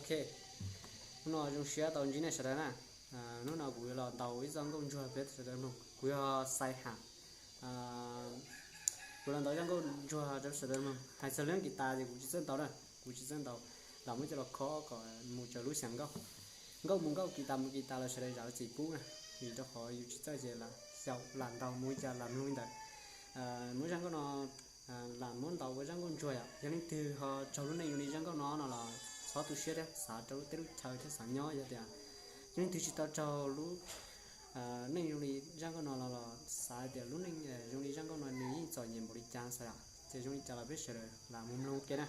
Ok, hnub no zoo siab tau ntsib nej sawv daws na. Hnub no kuv yuav los ntaus ib zaj nkauj ntsuag peb sawv daws mloog. Kuv yog Xais Ham. Kuv los ntaus zaj nkauj ntsuag rau sawv daws mloog. Hais txog lub kis tas ces kuv tsis txawj ntaus na, kuv tsis txawj ntaus, lam muab coj los kho kom mus raws lub xeev nkauj. Nkauj mus nkauj, kis tas mus kis tas los sawv daws zam lub txim pub na, vim rau qhov yus tsis txawj ces lam xyaum lam ntaus, mus li cas lam mloog li ntawd. Muab zaj nkauj no lam muab ntaus ua zaj nkauj ntsuag yom. Yog leej twg ho raug lub neej zoo li zaj nkauj no no los txhob tu siab thiab xav rau lub teb lub chaw thiab xav nyob. Yog tias leej twg tsis tau raug lub neej zoo li zaj nkauj no los los xav tias lub neej zoo li zaj nkauj no nws yeej txom nyem npaum li cas xwb yom. Ces zoo li cas los peb sawv daws lam mus mloog ua ke na.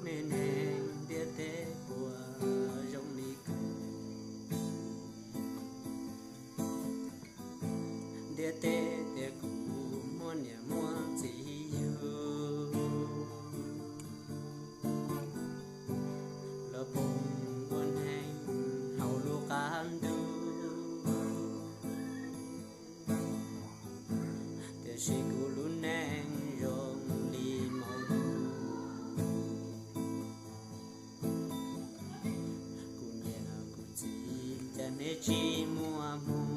Nej neeg ntiaj teb puas zoo li kuv? Ntiaj teb tias kuv muaj niam muaj txiv yug, lawv poob ua neeg hauv lub qab ntuj, tiam sis kuv lub neej zoo li maum dub. Kuv niam kuv txiv cas nej tsis muaj hmoo,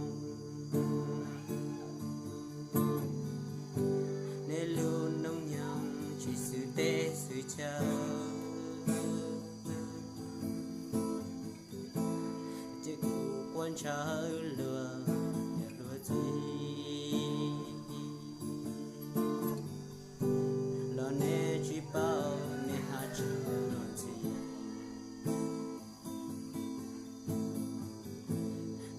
nej lub hnub nyoog tsis xwm teb xwm chaw, ces kuv quaj ntshaw luag niam luag txiv, los nej tsis paub nej haj tseem los ntxhi.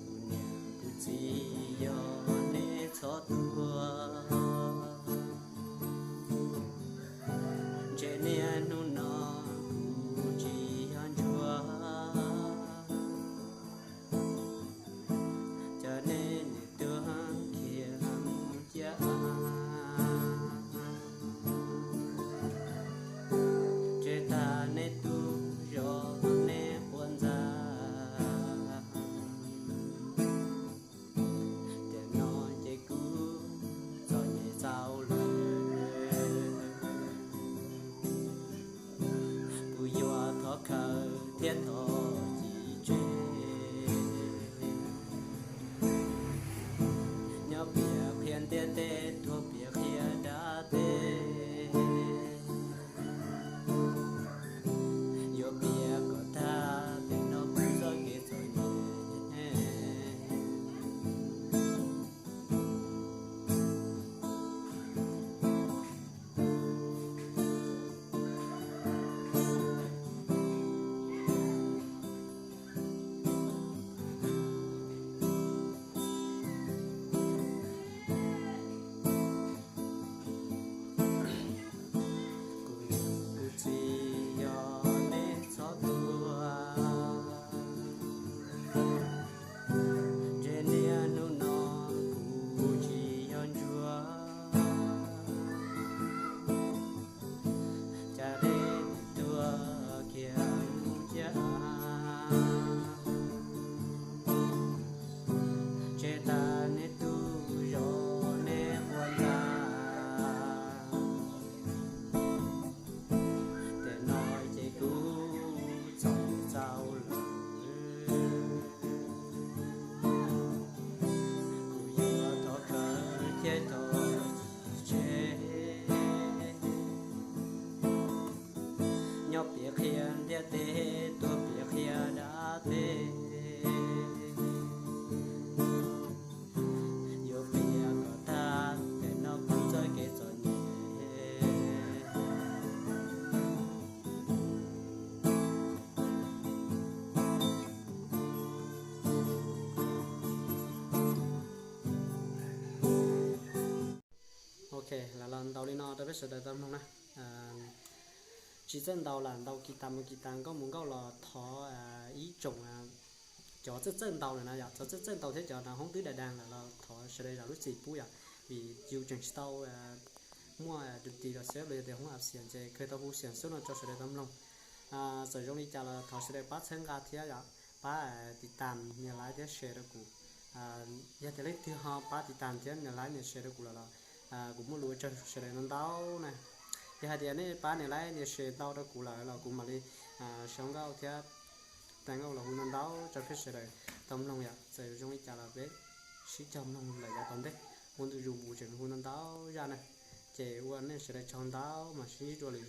Kuv niam kuv txiv yog nej txhob tuag, ntshe niaj hnub no kuv tsis yog ntsuag, cas nej niam tuag khiav mus ciaj av, tseg tag nej tub zog nej quas ntxa. Tiam no ces kuv txom nyem txaus lawm, kuv yuav thov khaws thiab thov txim tseg. Nyob piav qhia ntiaj teb, tuag piav qhia dab teb, yuav piav kom tag tiam no kuv txoj kev txom nyem. Kuv niam kuv txiv yog nej txhob tuag, ntshe niaj hnub no kuv tsis yog ntsuag, cas nej tuag khiav mus ciaj av, tseg tag nej tub zog nej quas ntxa. Tiam no ces kuv txom nyem txaus lawm, kuv yuav thov khaws thiab thov txim tseg. Nyob piav qhia ntiaj teb, tuag piav qhia dab teb, yuav piav kom tag tiam no kuv txoj kev txom nyem. Ok, lam los ntaus li no rau peb sawv daws tau mloog na. Tsis txawj ntaus lam ntaus kis tas mus kis tas, nkauj mus nkauj los thov ib tsoom cov txawj txawj ntaus lawm na yom, cov txawj txawj ntaus thiab cov hnav hoob twb dav dav lawm los thov sawv daws zam lub txim pub yom, vim yus tseem tsis tau muaj tus tis los xwb los yog tias hoob apps xias ces kawg tau hu xias xub no rau sawv daws tau mloog. Txawm zoo li cas los thov sawv daws pab txhawb nqa thiab yom, pab tiv tam nias like thiab share rau kuv. Yog tias leej twg ho pab tiv tam thiab nias like nias share rau kuv lawm los Kuv muaj lus ua tsaug sawv daws ntau ntau na. Yog hais tias nej pab nias like nias share ntau rau kuv lawm los kuv mam li sau nkauj thiab tag nkauj los hu ntau ntau rau peb sawv daws tau mloog yom. Txawm zoo li cas los peb sib cog mloog lawm yav tom ntej, ua ntu zus mus tseem hu ntau ntau zaj na. Ces ua nej sawv daws tsaug ntau mas sib ntsib dua lwm